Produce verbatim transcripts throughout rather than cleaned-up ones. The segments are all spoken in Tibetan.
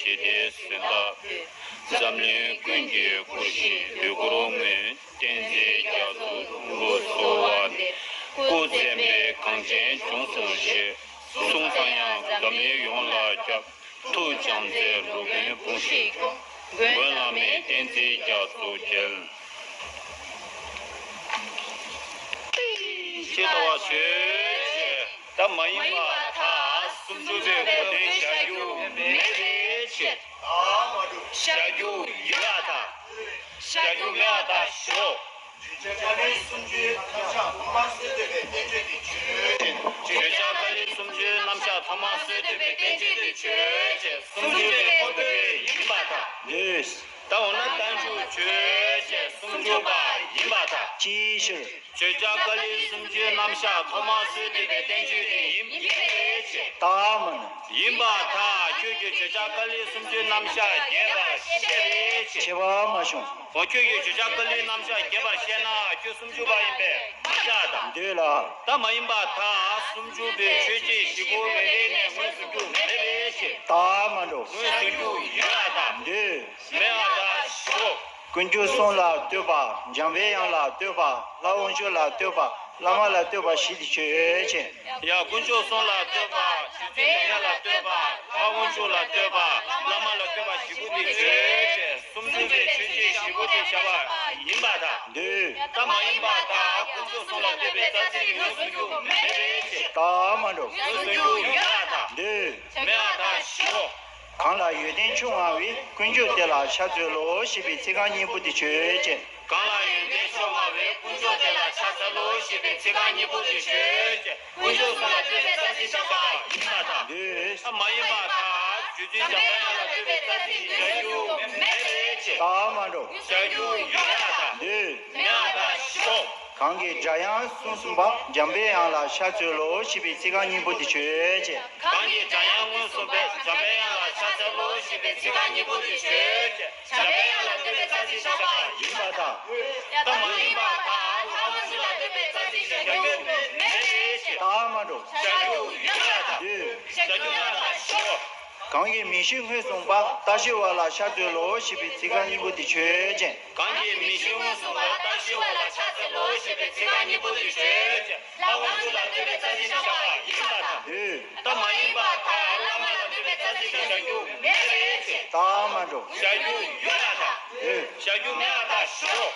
ཞི་བདེའི་གཟེངས་རྟགས། འཛམ་གླིང་ཀུན་གྱིས་བཀུར་ཞིང་དུས་འཁོར་དངོས། བསྟན་འཛིན་རྒྱ་མཚོ་ལྷུན་པོར་གསོལ་བ་འདེབས། སྐུ་བཙན་པོའི་གངས་ཅན་ལྗོངས་སུ་གཤེགས། གསུང་དང་ཡང་འཛམ་གླིང་ཡོངས་ལ་ཁྱབ། ཐུགས་རྒྱལ་མཚན་རུ་དཔོན་འབུམ་ཞིག་སྐྱོང་། མགོན་བླ་མའི་བསྟན་འཛིན་རྒྱ་མཚོ་རྒྱལ། ཇི་ལྟ་བ་ཆོས་ཅན། ད་མ་ཡིན་པ་མཐའ་སུམ་ཅུ་པའི་གོ་དོན་བཞག་རྒྱུ་མེད་པའི་ཕྱིར། བཞག་རྒྱུ་ཡིན་པར་ཐལ། བཞག་རྒྱུ་མེད་པར་ཐལ་ཞེའོ། བརྗོད་བྱ་སྐད་ལྡན་སུམ་ཅུའི་མཚམས་བཞག་ཐོག་མར་སྲོལ་བཏོད་པའི་བསྟན་བཅོས་དེ་ཆོས་ཅན། བརྗོད་བྱ་སྐད་ལྡན་སུམ་ཅུའི་རྣམ་གཞག་ཐོག་མར་སྲོལ་བཏོད་པའི་བསྟན་བཅོས་དེ་ཆོས་ཅན། སུམ་ཅུ་པའི་གོ་དོན་ཡིན་པར་ཐལ། ལོས། ད་འོ་ན་བསྟན་བཅོས་ཆོས་ཅན། སུམ་ཅུ་པ་ཡིན་པར་ཐལ། ཅིའི་ཕྱིར། བརྗོད་བྱ་སྐད་ལྡན་སུམ་ཅུའི་རྣམ་གཞག་ཐོག་མར་སྲོལ་བཏོད་པའི་བསྟན་བཅོས་དེ་ཡིན་པའི་ཕྱིར། ད་མ་ནི། ཡིན་པར་ཐལ། ཁྱོད་ཀྱིས་བརྗོད་བྱ་སྐད་ལྡན་སུམ་ཅུའི་རྣམ་གཞག་རྒྱས་པར་བཤད་པའི་ཕྱིར། བྱེད་པ་མ་བྱུང་། འོ་ཁྱོད་ཀྱིས་བརྗོད་བྱ་སྐད་ལྡན་རྣམ་གཞག་རྒྱས་པར་བཤད་ན་ཁྱོད་སུམ་ཅུ་པ་ཡིན་པས་མ་ཁྱབ་དང་། འདོད་ལ། ད་མ་ཡིན་པར་ཐལ། སུམ་ཅུ་པའི་ཆོས་ཅན། བཞི་པོ་མི་རིགས་ནས་ངོས་བཟུང་རྒྱུ་མེད་པའི་ཕྱིར། ད་མ་འགྲོ། ངོས་བཟུང་རྒྱུ་ཡོད་པར་ཐལ། འདོད། མེད་པར་ཐལ་ཞེའོ། དཀོན་མཆོག་གསུམ་ལ་བསྟོད་པ། འཇམ་པའི་དབྱངས་ལ་བསྟོད་པ། ལྷ་དབང་ཕྱུག་ལ་བསྟོད་པ། བླ་མ་ལ་བསྟོད་པ་བཞི་དེ་ཆོས་ཅན། ཡ། དཀོན་མཆོག་གསུམ་ལ་བསྟོད་པ། རྗེ་བཙུན་འཇམ་དབྱངས་ལ་བསྟོད་པ། ལྷ་དབང་ཕྱུག་ལ་བསྟོད་པ། བླ་མ་ལ་བསྟོད་པ་བཞི་པོ་དེ་ཆོས་ཅན། སུམ་ཅུ་པའི་ཆོས་ཅན་བཞི་པོ་དེ་བྱ་བ་ཡིན་པར་ཐལ། འདོད། ད་མ་ཡིན་པར་ཐལ། དཀོན་མཆོག་གསུམ་ལ་བསྟོད་པའི་རྩ་ཚིག་ངོས་བཟུང་རྒྱུ་མེད་པའི་ཕྱིར། ད་མ་འགྲོ། ངོས་བཟུང་རྒྱུ་ཡོད་པར་ཐལ། འདོད། མེད་པར་ཐལ་ཞེའོ། གང་ལ་ཡོན་ཏན་ཆུང་ང་བའི། དཀོན་མཆོག་དེ་ལ་ཕྱག་འཚལ་ལོ། ཞེས་པའི་ཚིག་རྐང་གཉིས་པོ་དེ་ཆོས་ཅན། གང་ལ་ཡོན་ཏན་ཆུང་ང་བའི། དཀོན་མཆོག་དེ་ལ་ཕྱག་འཚལ་ལོ། ཞེས་པའི་ཚིག་རྐང་གཉིས་པོ་དེ་ཆོས་ཅན། དཀོན་མཆོག་གསུམ་ལ་བསྟོད་པའི་རྩ་ཚིག་བཞག་པ་ཡིན་པར་ཐལ། འདོད། ད་མ་ཡིན་པར་ཐལ། རྗེ་བཙུན་འཇམ་དབྱངས་ལ་བསྟོད་པའི་རྩ་ཚིག་བཞག་རྒྱུ་མེད་པའི་ཕྱིར། ད་མ་འགྲོ། བཞག་རྒྱུ་ཡོད་པར་ཐལ། འདོད། མེད་པར་ཐལ་ཞེའོ། གང་གིས་སྒྲ་དབྱངས་གསུམ་གསུངས་པ། འཇམ་པའི་དབྱངས་ལ་ཕྱག་འཚལ་ལོ། ཞེས་པའི་ཚིག་རྐང་གཉིས་པོ་དེ་ཆོས་ཅན། གང་གིས་སྒྲ་དབྱངས་གསུམ་གསུངས་པའི། འཇམ་པའི་དབྱངས་ལ་ཕྱག་འཚལ་ལོ། ཞེས་པའི་ཚིག་རྐང་གཉིས་པོ་དེ་ཆོས་ཅན། འཇམ་པའི་དབྱངས་ལ་བསྟོད་པའི་རྩ་ཚིག་བཞག་པ་ཡིན་པར་ཐལ། ད་མ་ཡིན་པར་ཐལ། ལྷ་དབང་ཕྱུག་ལ་བསྟོད་པའི་རྩ་ཚིག་བཞག་རྒྱུ་མེད་པའི་ཕྱིར། ད་མ་འགྲོ། བཞག་རྒྱུ་ཡོད་པར་ཐལ། འདོད། བཞག་རྒྱུ་མེད་པར་ཐལ་ཞེའོ། གང་གིས་མིང་བཞི་སྔོན་གསུངས་པ། རྟ་བཞོན་པ་ལ་ཕྱག་འཚལ་ལོ། ཞེས་པའི་ཚིག་རྐང་གཉིས་པོ་དེ་ཆོས་ཅན། གང་གིས་མིང་བཞི་སྔོན་གསུངས་པ། རྟ་བཞོན་པ་ལ་ཕྱག་འཚལ་ལོ། ཞེས་པའི་ཚིག་རྐང་གཉིས་པོ་དེ་ཆོས་ཅན། ལྷ་དབང་ཕྱུག་ལ་བསྟོད་པའི་རྩ་ཚིག་བཞག་པ་ཡིན་པར་ཐལ། འདོད། ད་མ་ཡིན་པར་ཐལ། བླ་མ་ལ་བསྟོད་པའི་རྩ་ཚིག་བཞག་རྒྱུ་མེད་པའི་ཕྱིར། ད་མ་འགྲོ། བཞག་རྒྱུ་ཡོད་པར་ཐལ། འདོད། བཞག་རྒྱུ་མེད་པར་ཐལ་ཞེའོ།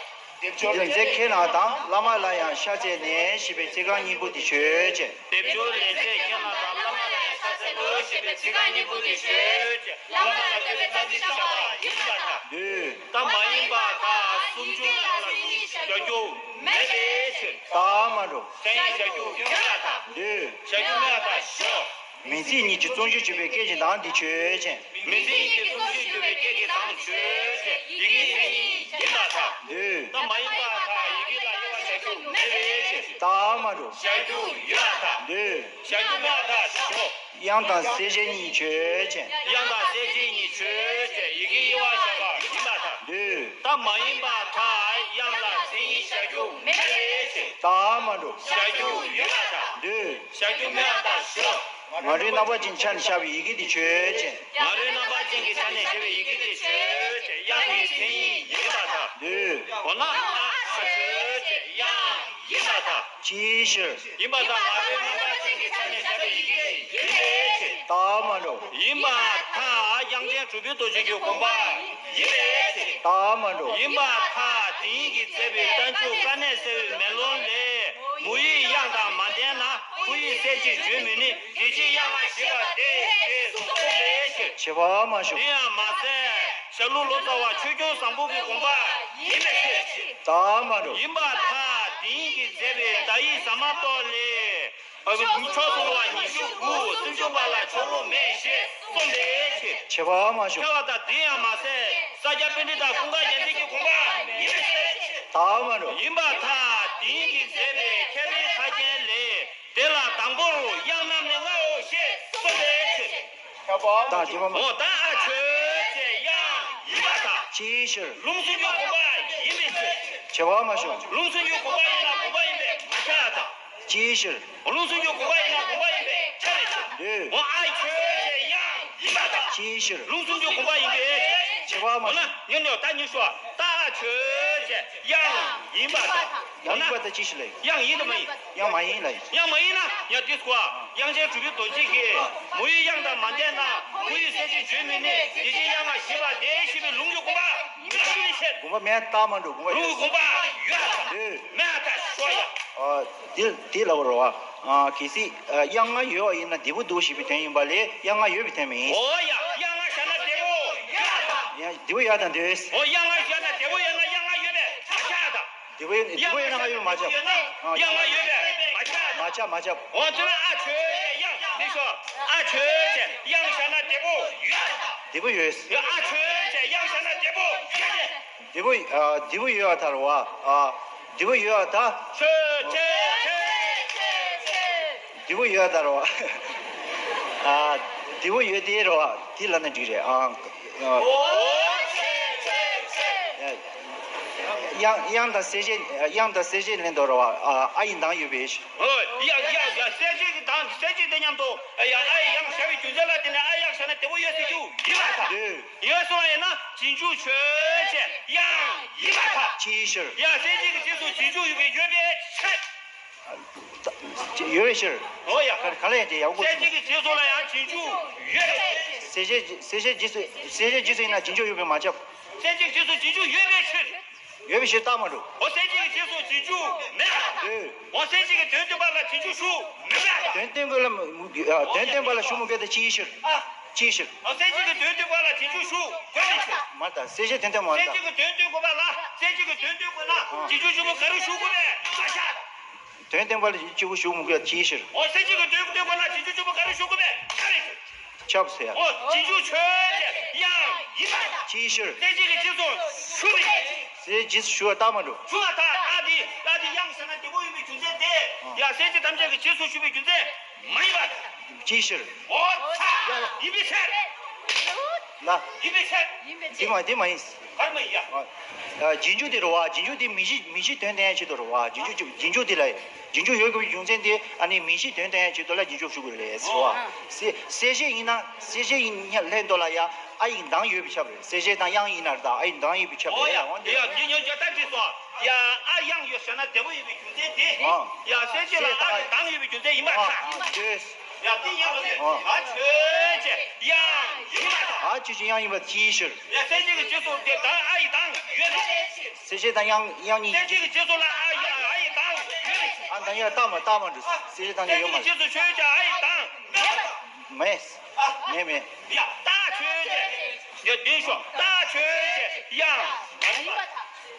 སྡེབ་སྦྱོར་ལེན་ཚད་ཁྱེད་རྣམས་དང་། བླ་མ་ལ་ཡང་ཕྱག་འཚལ་ནས། ཞེས་པའི་ཚིག་རྐང་གཉིས་པོ་དེ་ཆོས་ཅན། སྡེབ་སྦྱོར་ལེན་ཚད་ཁྱེད་རྣམས་དང་། བླ་མ་ལ་ཡང་ཕྱག་འཚལ་ལོ། ཞེས་པའི་ཚིག་རྐང་གཉིས་པོ་དེ་ཆོས་ཅན། བླ་མ་ལ་བསྟོད་པའི་རྩ་ཚིག་བཞག་པ་ཡིན་པར་ཐལ། འདོད། ད་མ་ཡིན་པར་ཐལ། སུམ་ཅུ་པ་ལ་མཚན་ཉིད་བཞག་རྒྱུ་མེད་པའི་ཕྱིར། ད་མ་འགྲོ། མཚན་ཉིད་བཞག་རྒྱུ་ཡོད་པར་ཐལ། འདོད། བཞག་རྒྱུ་མེད་པར་ཐལ་ཞེའོ། མིང་ཚིག་གཉིས་ཀྱི་རྩོམ་གཞི་བརྗོད་པའི་སྐད་ཀྱི་གདངས་དེ་ཆོས་ཅན། མིང་ཚིག་གཉིས་ཀྱི་རྩོམ་གཞི་བརྗོད་པའི་སྐད་ཀྱི་གདངས་ཆོས་ཅན། ཡི་གེའི་མཚན་ཉིད་ཡིན་པར་ཐལ། འདོད། ད་མ་ཡིན་པར་ཐལ། ཡི་གེ་ལ་དབྱེ་བ་བཞག་རྒྱུ་མེད་པའི་ཕྱིར། ད་མ་འགྲོ། བཞག་རྒྱུ་ཡོད་པར་ཐལ། འདོད། བཞག་རྒྱུ་མེད་པར་ཐལ་ཞེའོ། དབྱངས་དང་གསལ་བྱེད་གཉིས་ཆོས་ཅན། དབྱངས་དང་གསལ་བྱེད་གཉིས་ཆོས་ཅན། ཡི་གེའི་དབྱེ་བ་བཞག་པ་ཡིན་པར་ཐལ། འདོད། ད་མ་ཡིན་པར་ཐལ། དབྱངས་ལ་མཚན་ཉིད་བཞག་རྒྱུ་མེད་པའི་ཕྱིར། ད་མ་འགྲོ། བཞག་རྒྱུ་ཡོད་པར་ཐལ། འདོད། བཞག་རྒྱུ་མེད་པར་ཐལ་ཞེའོ། ང་རོའི་རྣམ་པ་ཅན་གྱི་ཆ་ནས་བྱ་བའི་ཡི་གེ་དེ་ཆོས་ཅན། ང་རོའི་རྣམ་པ་ཅན་གྱི་ཆ་ནས་བྱ་བའི་ཡི་གེ་དེ་ཆོས་ཅན། དབྱངས་ཀྱི་མཚན་ཉིད་ཡིན་པར་ཐལ། འདོད། འོ་ན་ཨ་ཆོས་ཅན། དབྱངས་ཡིན་པར་ཐལ། ཅིའི་ཕྱིར། ཡིན་པར་ཐལ། ང་རོའི་རྣམ་པ་ཅན་གྱི་ཆ་ནས་བྱ་བའི་ཡི་གེ་ཡིན་པའི་ཕྱིར། ད་མ་འགྲོ། ཡིན་པར་ཐལ། དབྱངས་ཅན་གྲུབ་པའི་རྡོ་རྗེ་གི་དགོངས་པ་ཡིན་པའི་ཕྱིར། ད་མ་འགྲོ། ཡིན་པར་ཐལ། དེ་ཉིད་ཀྱིས་མཛད་པའི་རྟགས་འཇུག་དཀའ་གནད་གསལ་བའི་མེ་ལོང་ལས། མུ་ཡིག་དབྱངས་དང་མ་ལྡན་ན། ཁུ་ཡིག་གསལ་བྱེད་བརྗོད་མི་ནུས། དེ་ཕྱིར་དབྱངས་ལྔ་ཞེས་པ་སྟེ། ཞེས་གསུངས་པའི་ཕྱིར། བྱེད་པ་མ་བྱུང་། དེ་ཡང་མ་ཟད། ཞྭ་ལུ་ལོ་ཙཱ་བ་ཆོས་སྐྱོང་བཟང་པོ་གི་དགོངས་པ་ཡིན་པའི་ཕྱིར། ད་མ་འགྲོ། ཡིན་པར་ཐལ། དེ་ཉིད་ཀྱིས་མཛད་པའི་བརྡ་ཡིག་ཟ་མ་ཏོག་ལས། ཕྱོགས་སུ་ལུས་པ་ཉི་ཤུ་དགུ། སུམ་ཅུ་པ་ལ་ཕྱོགས་ལུས་མེད་ཞེས་གསུངས་པའི་ཕྱིར། བྱེད་པ་མ་བྱུང་། ཁྱབ་པ་དང་། དེ་ཡང་མ་ཟད། ས་སྐྱ་པཎྜི་ཏ་ཀུན་དགའ་རྒྱལ་མཚན་གྱི་དགོངས་པ་ཡིན་པའི་ཕྱིར། ད་མ་འགྲོ། ཡིན་པར་ཐལ། དེ་ཉིད་ཀྱིས་མཛད་པའི་ཁྱབ་པའི་ཁ་རྒྱན་ལས། དེ་ལ་དང་པོར་དབྱངས་རྣམས་ནི་ལྔའོ་ཞེས་གསུངས་པའི་ཕྱིར། ད་བྱེད་པ་མ། འོ་ད་ཨ་ཆོས་ཅན། དབྱངས་ཡིན་པར་ཐལ། ཅིའི་ཕྱིར། ལུང་སུམ་ཅུའི་དགོངས་པ་ཡིན་པའི་ཕྱིར། བྱེད་པ་མ་བྱུང་། ལུང་སུམ་ཅུའི་དགོངས་པ་ཡིན་ན་དགོངས་པ་ཡིན་པས་མ་ཁྱབ་པར་ཐལ། ཅིའི་ཕྱིར། ལུང་སུམ་ཅུའི་དགོངས་པ་ཡིན་ན་དགོངས་པ་ཡིན་པས་ཁྱབ་པའི་ཕྱིར། འདོད། འོ་ཨ་ཆོས་ཅན། དབྱངས་ཡིན། ཡིན་པ་དང་། ཅིའི་ཕྱིར། ལུང་གསུམ་གྱི་དགོངས་པ་ཡིན་པས། ཆེ་བ་མ། འོ་ན་ཉོན་ནོ་ད་ཉོན་ཤོག་ད་ཆོས་ཅན། དབྱངས་ཡིན་པ་དང་། ཡང་ཡིན་པ་དང་ཅིའི་ཕྱིར་ལས། དབྱངས་ཡིན་དང་མ་ཡིན། ཡང་མ་ཡིན་ལས། ཡང་མ་ཡིན་ན་ཡང་དེ་སྐོར། དབྱངས་ཅན་གྲུབ་པའི་རྡོ་རྗེ་གིས། མོ་ཡི་དབྱངས་དང་མ་ལྡན་ན། ཁོ་ཡི་གསལ་བྱེད་བརྗོད་མི་ནུས། དེ་ཕྱིར་དབྱངས་སྔ་ཞེས་པ་སྟེ་ཞེས་པའི་ལུང་གི་དགོངས་པ་མེད་པ་ཞིག་བཤད། དགོངས་པ་མེད་རྟགས་མ་འགྲོ། དགོངས་པ་ལུང་གི་དགོངས་པ་ཡོད་དང་མེད་དང་ཤོག་ཡ། ཨ། དེ་དེ་ལབ་རོ། ཨ། གལ་སྲིད་ཨ། དབྱངས་སྔ་ཡོད་པ་ཡིན་ན་དེ་པོ་འདུག་ཞེས་པའི་དོན་ཡིན་པ་ལས་དབྱངས་སྔ་ཡོད་པའི་དོན་མིན། འོ་ཡ། དབྱངས་སྔ་བཞག་ན་དེ་པོ་ཡོད་དང་། ཡ། དེ་པོ་ཡོད་དང་འདོད། འོ། དབྱངས་སྔ་བཞག་ན་དེ་པོ་ཡོད་ན་དབྱངས་སྔ་ཡོད་པས་མ་ཆགས་དང་། དེ་པོ་ཡོད་དེ་པོ་ཡོད་ན་སྔ་ཡོད་པས་མ་ཆགས། ཨ། དབྱངས་སྔ་ཡོད་པས་མ་ཆགས། མ་ཆགས་མ་ཆགས། འོ་དེ་ན་ཨ་ཆོས་ཅན། དབྱངས་འདི་ཤོག་ཨ་ཆོས་ཅན། དབྱངས་བཞག་ན་དེ་པོ་ཡོད་དང་། དེ་པོ་ཡོད། ཨ་ཆོས་ཅན། དབྱངས་བཞག་ན་དེ་པོ་ཡོད་དེ། དེ་པོ། ཨ། དེ་པོ་ཡོད་པ་དང་རོ། ཨ། དེ་པོ་ཡོད་པ་དང་། ཆོས་ཅན། དེ་པོ་ཡོད་པ་དང་རོ། ཨ། དེ་པོ་ཡོད་དེ་རོ། དེ་ལབ་ན་འགྲིག་རེད། ཨ། ཨ། དབྱངས། དབྱངས་དང་གསལ་བྱེད། དབྱངས་དང་གསལ་བྱེད་ལེན་དོ་རོ། ཨ། ཨ་ཡི་གདངས་ཡོད་པའི་ཕྱིར། ཨོ། ཡ་ཡ་ཡ། གསལ་བྱེད་ཀྱི་གདངས་གསལ་བྱེད་དེ་མཉམ་དུ་ཡ་ཨ་ཡི་དབྱངས་བཞག་པའི་རྒྱུ་མཚན་ལ་བརྟེན་ནས་ཨ་ཡི་དབྱངས་བཞག་ན་དེ་པོ་ཡོད་ཟེར་རྒྱུ་ཡིན་པ་དང་། འདོད། ཡོད་སོང་བ་ཡིན་ན་རྗེས་འཇུག་ཆོས་ཅན། དབྱངས་ཡིན་པར་ཐལ། ཅིའི་ཕྱིར། ཡང་གསལ་བྱེད་ཀྱི་རྗེས་སུ་རྗེས་འཇུག་ཡོད་པའི་ཡོད་པའི་ཕྱིར། ཡོད་པའི་ཕྱིར། འོ་ཡ། ག་ག་ལ་ཡང་དེ་ཡག་པོ་གསལ་བྱེད་ཀྱི་རྗེས་སུ་ལ་ཡང་རྗེས་འཇུག་ཡོད་པའི་ཕྱིར། གསལ་བྱེད་གསལ་བྱེད་རྗེས་སུ་གསལ་བྱེད་རྗེས་སུ་ཡིན་ན་རྗེས་འཇུག་ཡོད་པས་མ་ཁྱབ། གསལ་བྱེད་ཀྱི་རྗེས་སུ་རྗེས་འཇུག་ཡོད་པའི་ཕྱིར། ཡོད་པའི་ཕྱིར་རྟགས་མ་གྲུབ། འོ་གསལ་བྱེད་ཀྱི་རྗེས་སུ་རྗེས་འཇུག་མེད་པ་དང་། འདོད། འོ་གསལ་བྱེད་ཀྱི་དོན་སྟོན་པ་ལ་རྗེས་འཇུག་ཞུགས་མི་དགོས་པ་དང་། དོན་སྟོན་དགོས་ལ་མི་དགོས། ཨ། དོན་སྟོན་པ་ལ་ཞུགས་མི་དགོས་དང་ཅིའི་ཕྱིར། ཨ། ཅིའི་ཕྱིར། འོ་གསལ་བྱེད་ཀྱི་དོན་སྟོན་པ་ལ་རྗེས་འཇུག་ཞུགས་དགོས་པའི་ཕྱིར། མ་རེད་ད། གསལ་བྱེད་དོན་སྟོན་མ་རེད་ད། གསལ་བྱེད་ཀྱི་དོན་སྟོན་དགོས་པ་ལ་གསལ་བྱེད་ཀྱི་དོན་སྟོན་དགོས་ན་ཨ། རྗེས་འཇུག་གཅིག་པོ་ག་རེ་ཞུགས་དགོས་པས་མ་ཆགས། དོན་སྟོན་པ་ལ་གཅིག་པོ་ཞུགས་མི་དགོས་ཅིའི་ཕྱིར། འོ་གསལ་བྱེད་ཀྱི་དོན་སྟོན་དགོས་ན་རྗེས་འཇུག་གཅིག་པོ་ག་རེ་ཞུགས་དགོས་པས་ཆགས་རེད། ཁྱབ་ཟེར། འོ་རྗེས་འཇུག་ཆོས་ཅན། དབྱངས་ཡིན་པ་དང་། ཅིའི་ཕྱིར། གསལ་བྱེད་ཀྱི་རྗེས་སུ་ཞུགས་པའི་ཕྱིར། གསལ་རྗེས་སུ་ཞུགས་པ་རྟགས་མ་གྲུབ། ཞུགས་པ་དང་རྟགས་དེ་རྟགས་དེ་དབྱངས་ཟེར་ན་དེ་པོ་ཡིན་པའི་རྒྱུ་མཚན་དེ། ཨ། ཡང་གསལ་བྱེད་ཐམས་ཅད་ཀྱི་རྗེས་སུ་ཞུགས་པའི་རྒྱུ་མཚན་མ་ཡིན་པ་དང་། ཅིའི་ཕྱིར། འོ་ཚ་ཡིན་པའི་ཕྱིར། ལ། ཡིན་པའི་ཕྱིར། དེ་མ་དེ་མ་ཡིན། གར་མ་ཡིན་ཡ། ཨ། ཨ། རྗེས་འཇུག་དེ་རེད་བ། རྗེས་འཇུག་དེ་མིང་གཞི་མིང་གཞི་དོན་སྟོན་ཡ་ཆེད་དུ་རེད་བ། རྗེས་འཇུག་རྗེས་འཇུག་དེ་ལ་རྗེས་འཇུག་ཡོད་དགོས་པའི་རྒྱུ་མཚན་དེ་ཨ་ནི་མིང་གཞི་དོན་སྟོན་ཡ་ཆེད་དུ་ལ་རྗེས་འཇུག་ཞུགས་དགོས་རེད་ཟེར་བ། གསལ་གསལ་བྱེད་ཡིན་ན་གསལ་བྱེད་ཡིན་སྙམ་ལྷན་དུ་ལ་ཡ་ཨ་ཡི་གདངས་ཡོད་པའི་ཁྱབ་རེད། གསལ་བྱེད་དང་དབྱངས་ཡིན་ན་རེད་ད་ཨ་ཡི་གདངས་ཡོད་པའི་ཁྱབ་རེད། འོ་ཡ། འོན་ཏེ་ཡ་འདི་ཉོན་རྒྱ་ལྟ་འདི་སོ། ཡ་ཨ་དབྱངས་ཡོད་ཟེར་ན་དེ་པོ་ཡིན་པའི་རྒྱུ་མཚན་དེ། ཨ། ཡ་གསལ་བྱེད་ལ་ཨ་ཡི་གདངས་ཡོད་པའི་རྒྱུ་མཚན་ཡིན་པར་ཐལ། ཨ། ཡ་དེ་ཡིན་པ་ལས་ཨ་ཆོས་ཅན། དབྱངས་ཡིན་པར་ཐལ། ཨ་ཆོས་ཅན་དབྱངས་ཡིན་པ་ཅིའི་ཕྱིར། ཡ་གསལ་བྱེད་ཀྱི་རྗེས་སུ་དེ་གདངས་ཨ་ཡི་གདངས་ཡོད་པའི་ཕྱིར། གསལ་བྱེད་དང་དབྱངས་དབྱངས་གཉིས་ཀྱི་རྗེས་སུ། གསལ་བྱེད་ཀྱི་རྗེས་སུ་ལ་ཨ་ཡི་ཨ་ཡི་གདངས་ཡོད་པའི་ཕྱིར། ཨ་དང་ཡ་རྟགས་མ་རྟགས་མ་འགྲོ། གསལ་བྱེད་དང་གསལ་ཡོད་མ་བྱེད་ཀྱི་རྗེས་སུ་ཆོས་ཅན་ཨ་ཡི་གདངས་མེད་པ་དང་། མེད། མེད་མེད། ཡ་རྟགས་ཆོས་ཅན། ཡ་འདི་ཤོག་རྟགས་ཆོས་ཅན། དབྱངས་མ་ཡིན་པ་དང་།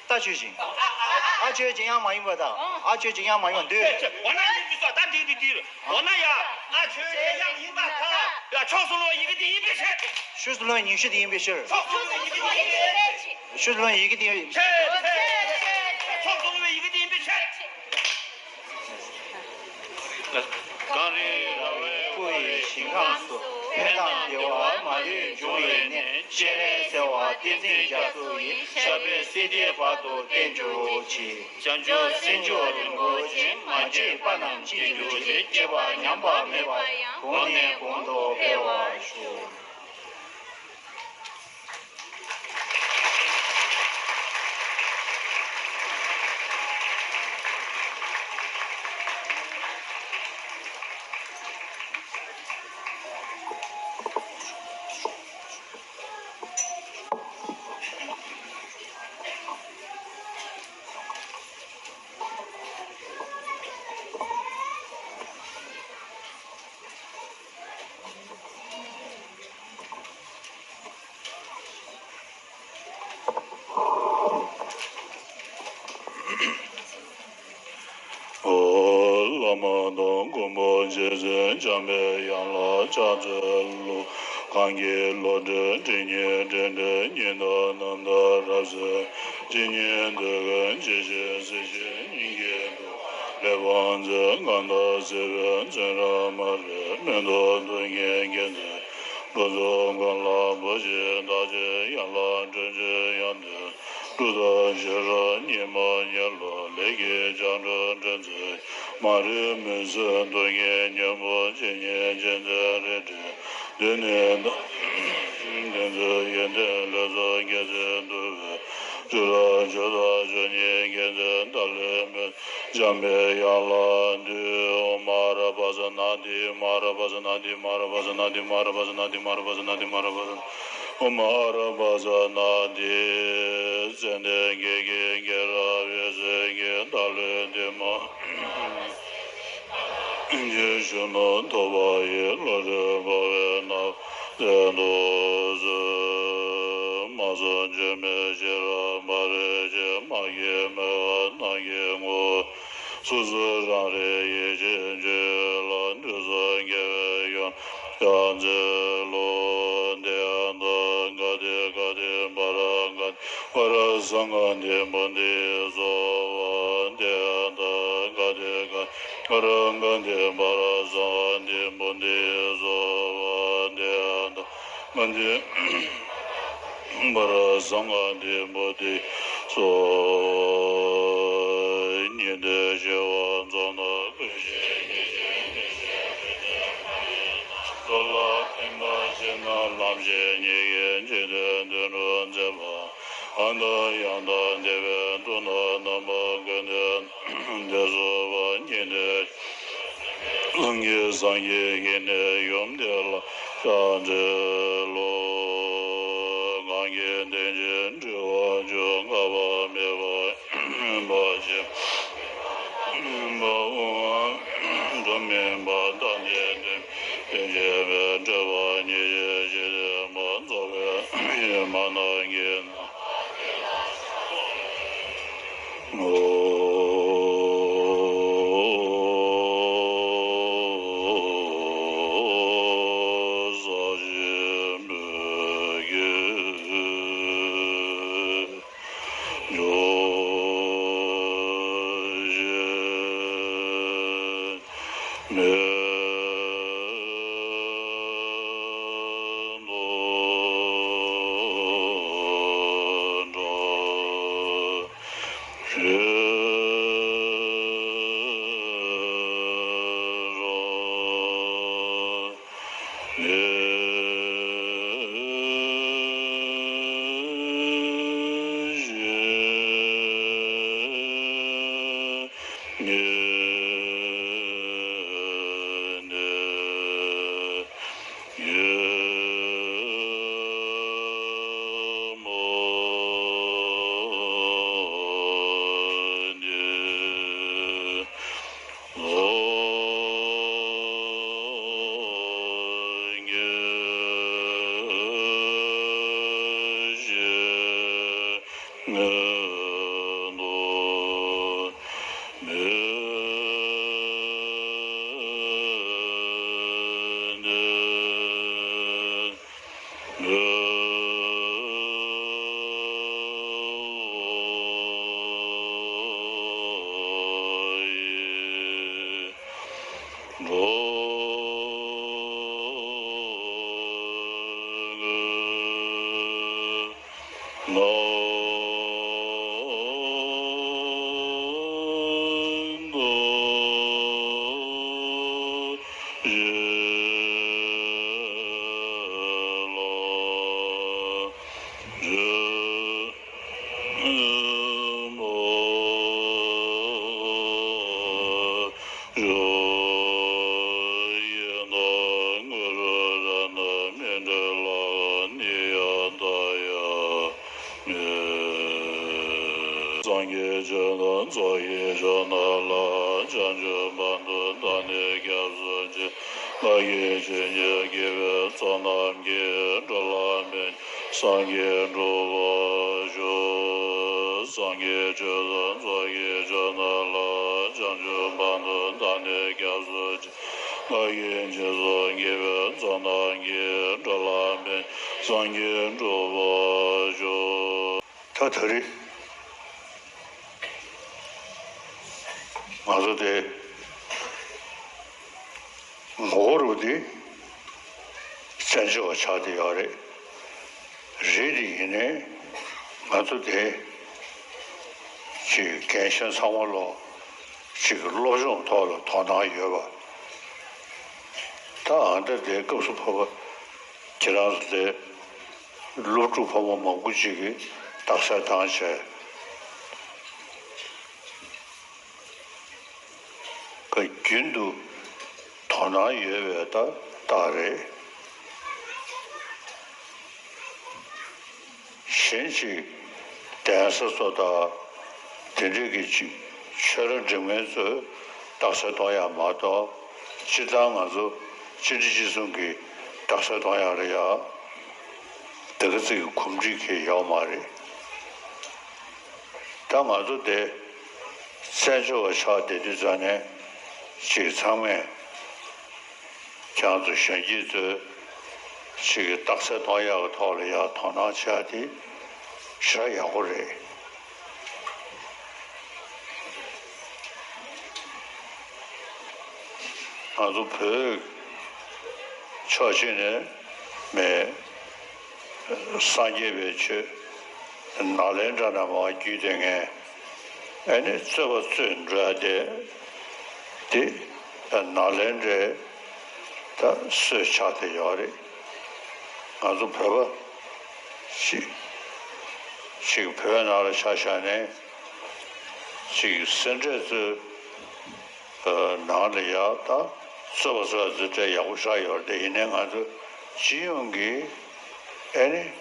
རྟགས་ཆོས་ཅན། ཨ་ཆོས་ཅན་དབྱངས་མ་ཡིན་པ་དང་། ཨ་ཆོས་ཅན་དབྱངས་མ་ཡིན་པ་འདོད། འོ་ན་ཡིན་འདི་སོ་ད་འདི་འདི་འདི། འོ་ན་ཡ་ཨ་ཆོས་ཅན་དབྱངས་ཡིན་པ་དང་། ཡ་ཕྱོགས་སུ་ལྷུང་བའི་ཡི་གེ་འདི་ཡིན་པའི་ཕྱིར། ཕྱོགས་སུ་ལྷུང་བའི་ཉིང་ཤུ་འདི་ཡིན་པའི་ཕྱིར། ཕྱོགས་སུ་ལྷུང་བའི་ཡི་གེ་འདི་ཡིན་པའི་ཕྱིར། ཕྱོགས་སུ་ལྷུང་བའི་ཡི་གེ་འདི་ཡིན་པའི་ཕྱིར། ཕྱོགས་སུ་ལྷུང་བའི་ཡི་གེ་འདི་ཡིན་པའི་ཕྱིར། གངས་རི་ར་བས་བསྐོར་བའི་ཞིང་ཁམས་སུ། ཕན་དང་བདེ་བ་མ་ལུས་འབྱུང་བའི་གནས། སྤྱན་རས་གཟིགས་དབང་བསྟན་འཛིན་རྒྱ་མཚོ་ཡི། ཞབས་པད་སྲིད་མཐའི་བར་དུ་བརྟན་གྱུར་ཅིག་བྱང་ཆུབ་སེམས་མཆོག་རིན་པོ་ཆེ། མ་སྐྱེས་པ་རྣམས་སྐྱེ་གྱུར་ཅིག་སྐྱེས་པ་ཉམས་པ་མེད་པར་གོང་ནས་གོང་དུ་འཕེལ་བར་ཤོག་ཨོ། བླ་མ་དང་མགོན་པོ་རྗེ་བཙུན་འཇམ་པའི་དབྱངས་ལ་ཕྱག་འཚལ་ལོ། གང་གི་བློ་གྲོས་སྒྲིབ་གཉིས་བྲལ་ཏེ། གཉིས་སྟོང་རྣམ་དག་རབ་གསལ་ཇི་སྙེད་དུ་ཀུན་ཇི་ཞིག་གཟིགས་ཤིང་ཉིད་ཀྱི་ཐུགས་ལས་བྱང་ཆུབ་གང་དག་སྲིད་པའི་བཙོན་རར་མ་རིག་མུན་སྟོབས་རྡུལ་སྙེད་མཁྱེན་བརྩེ་སྤྲུལ་གཟུགས་མགོན་ལ་འབུལ་ཞིང་བདག་གི་ཡན་ལག་སྤྲུལ་གྱུར་ཡང་དུ་སྤྲུལ་ཐབས་ཤེས་རབ་ཉི་མ་ཉི་ལོ་ལས་ཀྱི་སྦྱང་འགྲོ་འདྲེན་ཚུལ་མ་རིག་མུན་སེལ་རྡུལ་སྙེད་སྙིང་པོ་ཇི་སྙེད་མཁྱེན་བརྩེ་རལ་གྲི་མདུན་ནས་བསྟོད། བསྟན་འཛིན་ཡོན་ཏན་ལེགས་ཚོགས་རྒྱལ་མཚན་འདུ་བའི། ཇོ་ར་ཇོ་ར་ཇོ་ཉིད་རྒྱལ་མཚན་ཏཱ་ལའི་མེ། འཇམ་པའི་དབྱངས་ལ་འདུད། ཨོཾ་ཨ་ར་པ་ཙ་ན་དྷཱིཿ་ཨོཾ་ཨ་ར་པ་ཙ་ན་དྷཱིཿ་ཨོཾ་ཨ་ར་པ་ཙ་ན་དྷཱིཿ་ཨོཾ་ཨ་ར་པ་ཙ་ན་དྷཱིཿ་ཨོཾ་ཨ་ར་པ་ཙ་ན་དྷཱིཿ་ཨོཾ་ཨ་ར་པ་ཙ་ན་དྷཱིཿ་ཨོཾ་ཨ་ར་པ་ཙ་ན་དྷཱིཿ་ཙནྡན་བརྒྱད་ཀྱི་རྒྱལ་རབས་འོད་ཟེར་གྱི་ཏཱ་ལའི་ལྡེ་མིག་ཅན་གཞོན་ནུ་ཐོད་པ་ཡི། བློ་གྲོས་འཕོ་བའི་ནམ་མཁའ་མཛད་དུ་གསོལ། མ་བསམ་བརྗོད་མེད་ཤེས་རབ་འབར་བའི་ཕྱིར། མ་སྐྱེས་མོས་པ་རྣམས་ཀྱི་ངོ་བོ། སོ་སོ་རང་རིག་ཡེ་ཤེས་ཆོས་ལ། དུས་གསུམ་རྒྱལ་བའི་ཡུམ་ཕྱག་འཚལ་ལོ། ཏདྱ་ཐཱ། ག་ཏེ་ག་ཏེ་བ་ར་ག་ཏེ་བ་ར་སཾ་ག་དྷཱིཿ་བོ་དྷི་སྭཱ་ཧཱ། ཏདྱ་ཐཱ། ག་ཏེ་ག་ཏེ་བ་ར་ག་ཏེ་བ་ར་སཾ་ག་དྷཱིཿ་བོ་དྷི་སྭཱ་ཧཱ། ཏདྱ་ཐཱ། ག་ཏེ་བ་ར་སཾ་ག་དྷཱིཿ་བོ་དྷི་སྭཱ་ཧཱ། ཉི་ཟླའི་ཤེལ་དབང་རྫོགས་ན། ཀུན་གཞི་ཉེར་སྦྱོར་ཉི་ཤུ་རྩ་གཉིས་པ་ཡི། རྡོ་ལ་ཐིམ་པ་ཆེ་ན་ལམ་ཤེས་ཉིད་ཀྱི། འཇིག་རྟེན་དུད་འགྲོ་མཛེས་པ། ཨ་མྲ་ཡང་དག་བདེ་བའི་མཐུ་རྣམས། རྣམ་པ་ཀུན་ཏུ་བདེ་སོགས་པ། ཉི་ཟླའི་ལམ་གྱི་སངས་རྒྱས་ཀྱི་ནི། ཡུམ་དེ་ལ་ཕྱག་འཚལ་ལོ། གང་གིས་དེང་ཕྱིར་འཁྲུལ་པ་བཅོམ། འགག་པ་མེད་པ་ཡོད་པར་བྱེད། མ་འོངས་པ་འགྲོ་མིན་པ་དང་ནི་མཐུན། དེ་ཕྱིར་མི་འཁྲུལ་པ་ཉིད་ཀྱི་ཤེས་རིག་པ། རྫོགས་པའི་ཡེ་མ་རྣམས་ཀྱིས་ནི། ས་གཞི་མོས་གུས་ཕྱོགས་བཞིར་མེ་ཏོག་འདྲ། ཞེས་རང་ལས་བཞེངས་ནས། ཡེ་མ་ནི་ལོ་ངེས་ཤེས་ངེས་རྟོགས་མེད་ནས། སངས་རྒྱས་ཆོས་རྣམས་རྫོགས་པའི་ཕྱོགས་རྣམས་ལ། བྱང་ཆུབ་བར་དུ་བདག་ནི་སྐྱབས་སུ་མཆི། བདག་གིས་ཆོས་ཉིད་བགྱིས་པའི་ཚོགས་རྣམས་ཀྱིས། འགྲོ་ལ་ཕན་ཕྱིར་སངས་རྒྱས་འགྲུབ་པར་ཤོག། སངས་རྒྱས་ཆོས་རྣམས་རྫོགས་པའི་ཕྱོགས་རྣམས་ལ། བྱང་ཆུབ་བར་དུ་བདག་ནི་སྐྱབས་སུ་མཆི། བདག་གིས་སྦྱིན་སོགས་བགྱིས་པའི་ཚོགས་རྣམས་ཀྱིས། འགྲོ་ལ་ཕན་ཕྱིར་སངས་རྒྱས་འགྲུབ་པར་ཤོག། ད་ད་རེས་ང་ཚོ་དེ་ངོ་བོ་རུ་དེ་བཙན་བྱོལ་བ་ཆགས་བསྡད་ཡོད་རེད། རེད་དེ་ཡིན་ནའི་ང་ཚོ་དེ་ཅིག་རྒན་གཞོན་ཚང་མ་ལོ་ཅིག་སློབ་སྦྱོང་ཐོག་ལ་དོ་སྣང་ཡོད་པ། ད་ཨ་འདྲ་དེ་སྐབས་སུ་བབ་པ་ཁྱེད་རང་ཚོ་དེ་ སློབ་ཕྲུག་ཕོ་མོ་མང་པོ་ཅིག་གིས་རྟགས་གསལ་བཏང་བྱས། ཀ་རྒྱུན་དུ་དོ་སྣང་ཡོད་པའི་ད་རྟགས་རེད། གཞན་ཞིག་གདན་ས་ཚོ་དང་དེ་འདྲས་ཀྱི་ཅིག་ཆོས་ར་འགྲིམ་མཁན་ཚོས་རྟགས་གསལ་གཏོང་ཡག་མ་གཏོགས། སྤྱིར་བཏང་ང་ཚོ་གཅིག་སྒྲིལ་གཅིག་མཚུངས་ཀྱི་རྟགས་གསལ་གཏོང་ཡག་ལ་ཡ་དེ་ག་ཙིག་གི་གོམས་འདྲིས་ཁེལ་ཡོད་མ་རེད། ད་ང་ཚོ་དེ་བཙན་བྱོལ་བ་ཆགས་བསྡད་དུས་ཙང་ནས་ཅིག་ཚང་མས་ཁྱེད་རང་ཚོ་གཞོན་སྐྱེས་ཚོས་ཅིག་གི་རྟགས་གསལ་གཏོང་ཡག་གི་ཐོག་ལ་ཡ་དོ་སྣང་བྱེད་ཡག་དེ་ཞེ་དྲག་ཡག་པོ་རེད། ང་ཚོ་བོད་ཕྱོགས་གཅིག་ནས་མེད། སངས་རྒྱས་པའི་ཆོས་ནཱ་ལེནྡྲ་ནས་མར་བརྒྱུད་དེ་ངས་ཨ་ནི་རྩོད་པ་རྩོད་འགྲོ་ཡ་དེ་དེ་ནཱ་ལེནྡྲའི་ད་སྲོལ་ཆགས་བསྡད་ཡོད་རེད། ང་ཚོ་བོད་པ་ཞིག་ཞིག་བོད་ནང་ལ་ཆ་བཞག་ནས་ཅིག་སེ་འབྲས་རྩོད་ནང་ལ་ཡ་ད་རྩོད་པ་རྩོད་ཡ་ཚོ་གྲས་ཡག་པོ་ཞེ་དྲག་ཡོད་རེད་དེ། ཡིན་ནའི་ང་ཚོ་སྤྱི་ཡོངས་ཀྱི་ཨ་ནི་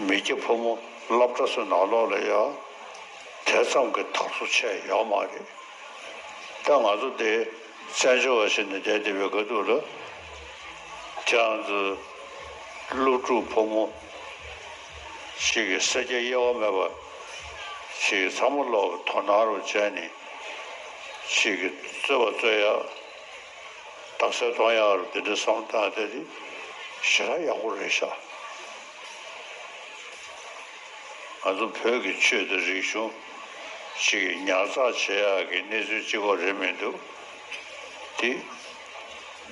མི་སྐྱ་ཕོ་མོ་སློབ་གྲྭ་ཚོ་ནང་ལོགས་ལ་ཡ་དེ་ཙམ་གྱི་དར་སོ་ཆེ་ཡོད་མ་རེད། ད་ང་ཚོ་དེ་བཙན་བྱོལ་བ་ཞིག་ནས་བསྡད་བསྡད་པའི་ཁ་ཐུག་ལ་ཁྱེད་རང་ཚོ་སློབ་ཕྲུག་ཕོ་མོ་ཞིག་གི་སེར་སྐྱ་དབྱེ་བ་མེད་པ་ཞིག་ཚང་མ་ལོག་དོ་སྣང་རུ་བྱས་ནས་ཞིག་གི་རྩོད་པ་རྩོད་ཡ། རྟགས་གསལ་གཏོང་ཡག་རུ་དེ་འདྲའི་བསམ་བློ་བཏང་དེ་དེ་ཞེ་དྲག་ཡག་པོ་རེད་ཤག་ང་ཚོ་བོད་ཀྱི་ཆོས་དང་རིག་གཞུང་ཞིག་ཉར་ཚགས་བྱེད་ཡག་གི་གནས་ཚུལ་གཅིག་པོ་རེད་མི་འདུག་དེ་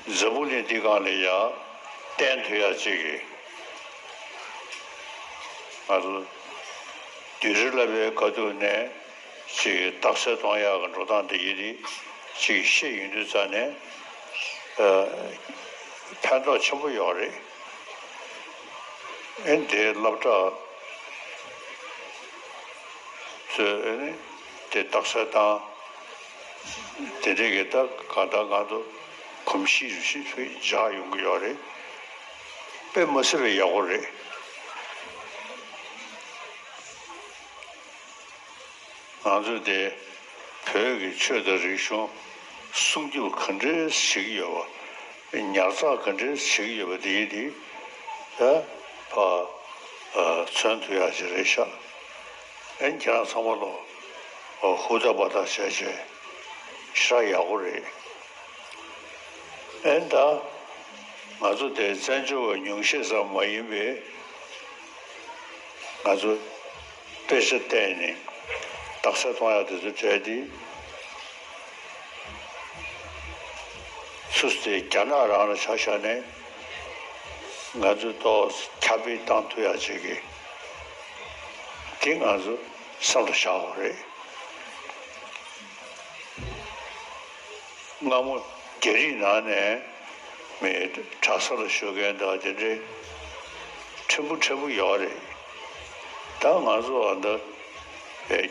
འཛམ་བུ་གླིང་འདི་སྒང་ལ་ཡ་བསྟན་ཐུབ་ཡག་ཅིག་གི་ང་ཚོ་བདུད་རྩི་ལབ་པའི་ཁ་ཐུག་ནས། ཅིག་རྟགས་གསལ་གཏོང་ཡག་གི་འགྲོ་སྟངས་དེ་ཡིན་དེ་ཅིག་ཤེས་ཡོང་དུས་ཙང་ནས་ཨ་ཕན་ཐོགས་ཆེན་པོ་ཡོད་རེད། ཨེ་འདི་སློབ་གྲྭ་ཚོས་ཨེ་ནི་དེ་རྟགས་གསལ་བཏང་དེ་འདྲས་ཀྱི་ད་གང་ལྟར་ང་ཚོ་གོམས་གཤིས་རུ་ཞིག་འཇགས་ཡོང་གི་ཡོད་རེད། དཔེ་མི་སྲིད་པའི་ཡག་པོ་རེད། ང་ཚོས་དེ་བོད་ཀྱི་ཆོས་དང་རིག་གཞུང་སྲུང་སྐྱོབ་ག་འདྲས་བྱེད་ཀྱི་ཡོད་པ། ཉར་ཚགས་ག་འདྲས་བྱེད་ཀྱི་ཡོད་པ་དེ་ཡིན་དེ་ད་ཕ་མཚོན་ཐུབ་ཡག་ཅིག་རེད་ཤག་ཨེ་ཁྱེད་རང་ཚང་མ་ལོ་ཧུར་ཐག་འབད་ཐག་བྱས་བྱས་ཞེ་དྲག་ཡག་པོ་རེད། ཨེ་ད་ང་ཚོ་དེ་བཙན་བྱོལ་བ་ཉུང་ཤས་ཙམ་མ་ཡིན་པའི་ང་ཚོ་དཔེ་ཆ་བལྟས་ནས་རྟགས་གསལ་གཏོང་ཡག་དེ་ཚོ་གྲས་དེ་སུ་དེ་རྒྱ་ནག་རང་ལ་ཆ་བཞག་ནས་ང་ཚོས་ཏོག་ཙམ་ཁྱབ་སྤེལ་བཏང་ཐུབ་ཡག་ཅིག་གི་དེ་ང་ཚོ་བསམ་བློ་བཞག་དགོས་རེད། སྔ་མོ་རྒྱ་རིགས་ནང་ནས་མི་གྲྭ་ས་ལ་བཞུགས་མཁན་དང་དེ་འདྲའི་ཕྲན་བུ་ཕྲན་བུ་ཡོད་རེད། ད་ང་ཚོ་ཨ་འདི་ཨེ་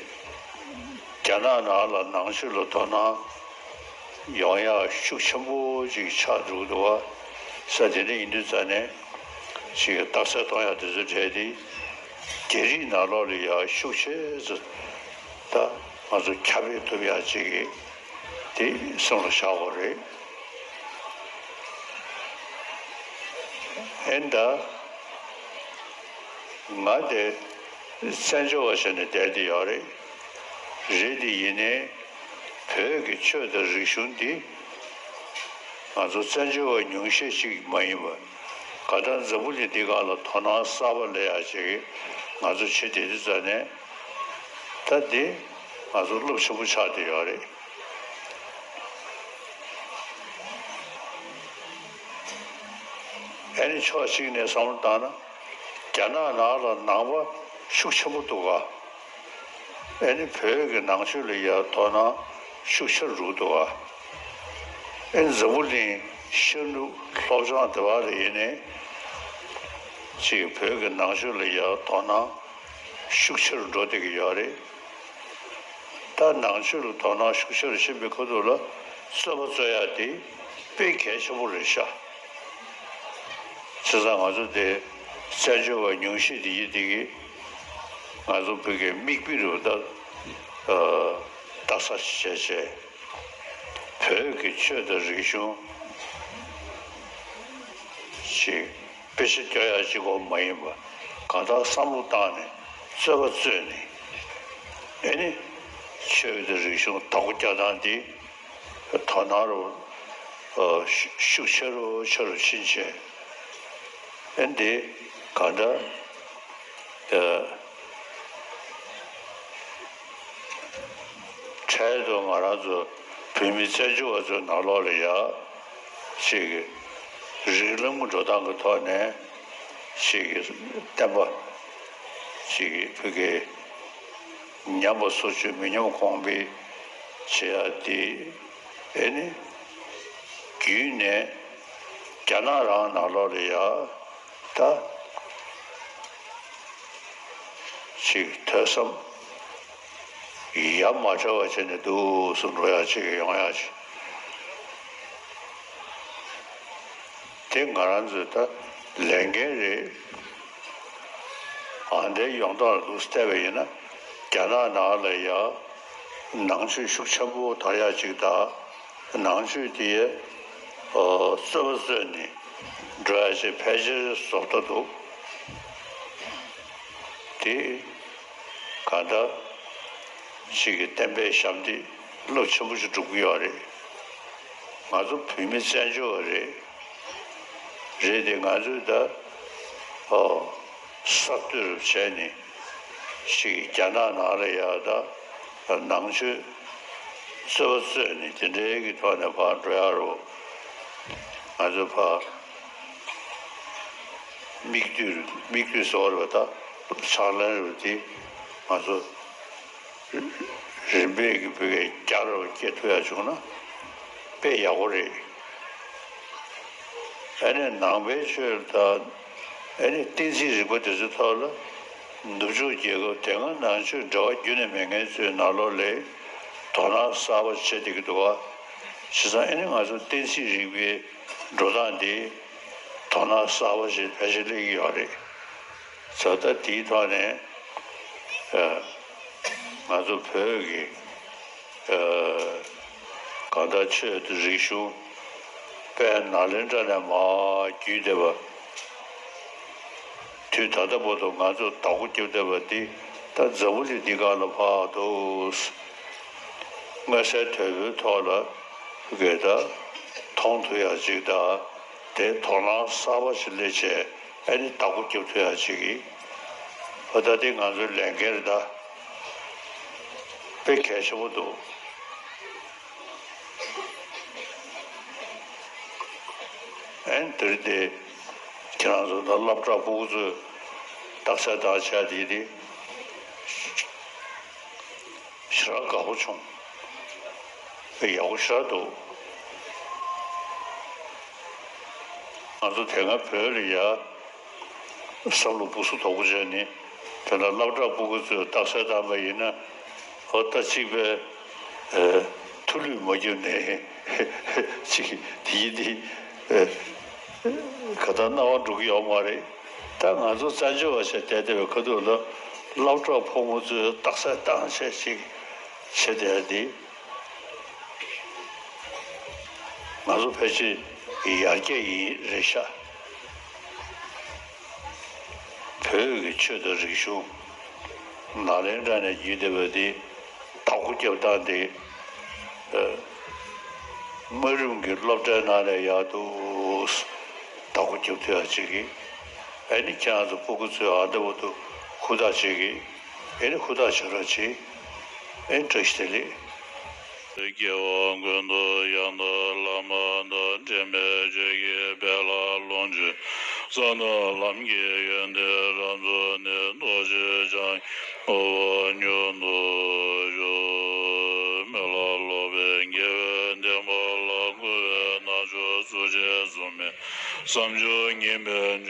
རྒྱ་ནག་ནང་ལ་ནང་ཆོས་ལ་དོ་སྣང་ཡོང་ཡག་ཤུགས་ཆེན་པོ་ཅིག་ཆགས་འགྲོ་གི་འདུག་བ། ས་དེ་འདྲ་ཡིན་དུས་ཙང་ནས་ཅིག་རྟགས་གསལ་གཏོང་ཡག་དེ་ཚོ་གྲས་དེ་རྒྱ་རིགས་ནང་ལོགས་ལ་ཡག་ཤུགས་ཆེ་ཙམ་ད་ང་ཚོ་ཁྱབ་སྤེལ་ཐུབ་ཡག་ཅིག་གི་དེ་སེམས་ལ་བཞག་དགོས་རེད། ཨེ་ད་ང་དེ་བཙན་བྱོལ་བ་ཞིག་ནས་བསྡད་དེ་ཡོད་རེད། རེད་དེ་ཡིན་ནའི་བོད་ཀྱི་ཆོས་དང་རིག་གཞུང་འདི་ང་ཚོ་བཙན་བྱོལ་བ་ཉུང་ཤས་ཤིག་མ་ཡིན་པར་ག་ད་འཛམ་བུ་གླིང་འདི་སྒང་ལ་དོ་སྣང་གསར་པ་སླེབས་ཡག་ཅིག་ང་ཚོ་བྱེད་བསྡད་དུས་ཙང་ནས་ད་འདི་ང་ཚོ་རླབས་ཆེན་པོ་ཆགས་བསྡད་ཡོད་རེད། ཨ་ནི་ཕྱོགས་གཅིག་ནས་བསམ་བློ་བཏང་ན་རྒྱ་ནག་ནང་ལ་ནང་པ་ཤུགས་ཆེན་པོ་འདུག་ག་ཨ་ནི་བོད་ཀྱི་ནང་ཆོས་ལ་ཡ་དོ་སྣང་ཤུགས་ཆེ་རུ་འདུག་ག་ཨ་ནི་འཛམ་བུ་གླིང་ཤར་ནུབ་ལྷོ་བྱང་དེ་བ་ལ་ཡིན་ནའི་ ཅིག་བོད་ཀྱི་ནང་ཆོས་ལ་ཡང་དོ་སྣང་ཤུགས་ཆེ་རུ་འགྲོ་བསྡད་ཀྱི་ཡོད་རེད། ད་ནང་ཆོས་ལ་དོ་སྣང་ཤུགས་ཆེ་རུ་ཕྱིན་པའི་ཁ་ཐུག་ལ་རྩོད་པ་རྩོད་ཡག་དེ་དཔེ་གལ་ཆེན་པོ་རེད་ཤག་བྱས་ཙང་ང་ཚོ་དེ་བཙན་བྱོལ་བ་ཉུང་ཤས་དེ་ཡིན་དེ་གིས་ང་ཚོ་བོད་ཀྱི་མིག་དཔེ་རུ་ད། ཨ། ལྟ་ས་བྱས་བྱས། བོད་ཀྱི་ཆོས་དང་རིག་གཞུང་ཞིག་དཔེ་ཆ་སྐྱོ་ཡག་ཅིག་གོ་མ་ཡིན་པ། གང་ལྟར་བསམ་བློ་བཏང་ནས་རྩོད་པ་རྩོད་ནས། ཨེ་ནི། ཆོས་དང་རིག་གཞུང་བདག་པོ་རྒྱག་སྟངས་འདི་དོ་སྣང་རུ་ཤུགས་ཆེ་རུ་ཆེ་རུ་ཕྱིན་བྱས། ཨེ་འདི་གང་ལྟར། ཨ། འཕྲལ་དུ་ང་རང་ཚོ་བོད་མི་བཙན་བྱོལ་བ་ཚོའི་ནང་ལོགས་ལ་ཡ། ཅིག་རིགས་ལམ་གྱི་འགྲོ་སྟངས་ཀྱི་ཐོག་ནས་ཅིག་བསྟན་པ་ཅིག་བོད་ཀྱི་ཉམས་པ་སོར་ཆུད་མི་ཉམས་གོང་འཕེལ་བྱེད་ཡ་དེ་ཨེ་ནི་བརྒྱུད་ནས་རྒྱ་ནག་རང་ནང་ལོགས་ལ་ཡ། ད་ཅིག་ཐོས་བསམ་ཡ་མ་བྲལ་བ་བྱས་ནས་འདུག་སེ་འགྲོ་ཡག་ཅིག་ཡོང་ཡག་ཅིག་དེ་ང་རང་ཚོའི་ད་ལས་འགན་རེད། ཨ་འདྲའི་ཡོང་སྟངས་ལ་འདུག་སེ་བལྟས་པ་ཡིན་ན། རྒྱ་ནག་ནང་ལ་ཡ་ནང་ཆོས་ཤུགས་ཆེན་པོ་དར་ཡག་ཅིག་དང་། ནང་ཆོས་དེ་ཨ་རྩོད་པ་རྩོད་ནས་འགྲོ་ཡག་ཅིག་ཕལ་ཆེར་བཟོ་ལྟ་འདུག་དེ་གང་ལྟར་ཅིག་གི་བསྟན་པའི་ཞབས་འདེགས་རླབས་ཆེན་པོ་ཞིག་སྒྲུབ་ཀྱི་ཡོད་རེད། ང་ཚོ་བོད་མི་བཙན་བྱོལ་བ་རེད། རེད་དེ་ང་ཚོས་ད་ཨོ་གསར་གཏོད་རུ་བྱས་ནས་ཅིག་རྒྱ་ནག་ནང་ལ་ཡ་ད་ནང་ཆོས་རྩོད་པ་རྩོད་ནས་དེ་འདྲའི་གི་ཐོག་ནས་ཕར་འགྲོ་ཡག་རུ་ང་ཚོ་ཕར་མིག་ལྟོས་རུ་མིག་ལྟོས་ཟེར་བ་རེད་པ། ད་ཕྱག་ལེན་རུ་དེ་ང་ཚོ་རིམ་པས་ཀྱི་བོད་སྐད་རྒྱ་རུ་སྐྱེ་ཐུབ་ཡག་བྱུང་ན་དཔེ་ཡག་པོ་རེད། ཨ་ནི་ནང་པའི་ཆོས་དང་ཨ་ནི་གཏན་ཚིགས་རིག་པ་དེ་ཚོའི་ཐོག་ལ་ནུབ་ཕྱོགས་རྒྱལ་ཁབ་དེ་སྔ་ནང་ཆོས་འབྲེལ་བ་རྒྱུན་ནས་མེད་མཁན་ཚོའི་ནང་ལོགས་ལ་དོ་སྣང་གསར་པ་བྱེད་བསྡད་ཀྱི་འདུག་བ། བྱས་ཙང་ཨ་ནི་ང་ཚོ་གཏན་ཚིགས་རིག་པའི་འགྲོ་སྟངས་འདི་དོ་སྣང་གསར་པ་ཞིག་ཕལ་ཆེར་སླེབས་ཀྱི་ཡོད་རེད། བྱས་ཙང་དེའི་ཐོག་ནས་ཨ། ང་ཚོ་བོད་ཀྱི་ཨ་གང་ལྟར་ཆོས་དང་རིག་གཞུང་དཔལ་ནཱ་ལེནྡྲ་ནས་མར་བརྒྱུད་བསྡད་པ། དུས་ད་ལྟ་བར་དུ་ང་ཚོས་བདག་པོ་རྒྱབ་བསྡད་པ་འདི་ད་འཛམ་བུ་གླིང་འདི་སྒང་ལ་ཕར་འདུག་མངོན་གསལ་དོད་པོའི་ཐོག་ལ་གི་ད་མཐོང་ཐུབ་ཡག་ཅིག་དང་དེ་དོ་སྣང་གསར་པ་ཞིག་སླེབས་བྱས། ཨ་ནི་བདག་པོ་རྒྱབ་ཐུབ་ཡག་ཅིག་གི་ཨོ་ད་དེ་ང་ཚོའི་ལས་འགན་རེད་ད། དཔེ་གལ་ཆེན་པོ་འདུག་ཨ་ནི་དེ་རིང་དེ་ཁྱེད་རང་ཚོ་ད་སློབ་གྲྭ་ཕྲུ་གུ་ཚོས་རྟགས་གསལ་བཏང་བྱས་དེ་དེ། ཞེ་དྲག་དགའ་པོ་བྱུང་། ཡག་པོ་ཞེ་དྲག་འདུག་ང་ཚོ་དེ་སྔ་བོད་ལ་ཡ་བསམ་བློ་སྦུག་སུ་དོག་པོ་བྱས་ནས་དེ་ལ་སློབ་གྲྭ་ཕྲུ་གུ་ཚོས་རྟགས་གསལ་བཏང་པ་ཡིན་ན། ཨོ་ད་གཅིག་པའི་ཨེ་ཐུགས་ལུས་མ་བརྒྱབ་ནས་ཅིག་དེ་ཡིན་དེ་ཨེ་ག་ད་སྣང་བ་འགྲོ་གི་ཡོད་མ་རེད། ད་ང་ཚོ་བཙན་བྱོལ་བ་ཞིག་བསྡད་བསྡད་པའི་ཁ་ཐུག་ལ་སློབ་གྲྭ་ཕོ་མོ་ཚོས་རྟགས་གསལ་བཏང་བྱས་ཅིག་བྱེད་བསྡད་དེ། ང་ཚོ་ཕལ་ཆེར་ཡར་རྒྱས་ཡིན་རེད་ཤག་བོད་ཀྱི་ཆོས་དང་རིག་གཞུང་ནཱ་ལེནྡྲ་ནས་བརྒྱུད་བསྡད་པ་འདི་བདག་པོ་རྒྱབ་སྟངས་འདི། ཨ། དམའ་རིམ་གྱི་སློབ་གྲྭའི་ནང་ནས་ཡག་འདུག་བདག་པོ་རྒྱབ་ཐུབ་ཡག་ཅིག་གིས། ཨ་ནི་ཁྱེད་རང་ཚོ་སྤུ་གུ་ཚོས་ཨ་འདྲ་བོ་འདུག་ཧུར་ཐག་ཅིག་གིས། ཨ་ནི་ཧུར་ཐག་བྱེད་རོགས་གྱིས། ཨ་ནི་བཀྲ་ཤིས་བདེ་ལེགས། སྐྱེ་བ་ཀུན་ཏུ་ཡང་དག་བླ་མ་དང་། འདྲེན་པའི་ཆོས་ཀྱི་དཔལ་ལ་ལོངས་སྤྱོད་གསང་སྔགས་ལམ་གྱི་ཡོན་ཏན་རབ་རྫོགས་ནས། རྡོ་རྗེ་འཆང་ངོ་བོ་མྱུར་དུ་ཞུ། མི་ལ་སློབ་པའི་དགེ་བའི་བདེན་པ་ལ། མགོ་བོས་རྣལ་འབྱོར་ཐུགས་རྗེས་བཟུང་བའི། བསམ་བརྗོད་ངེས་པའི་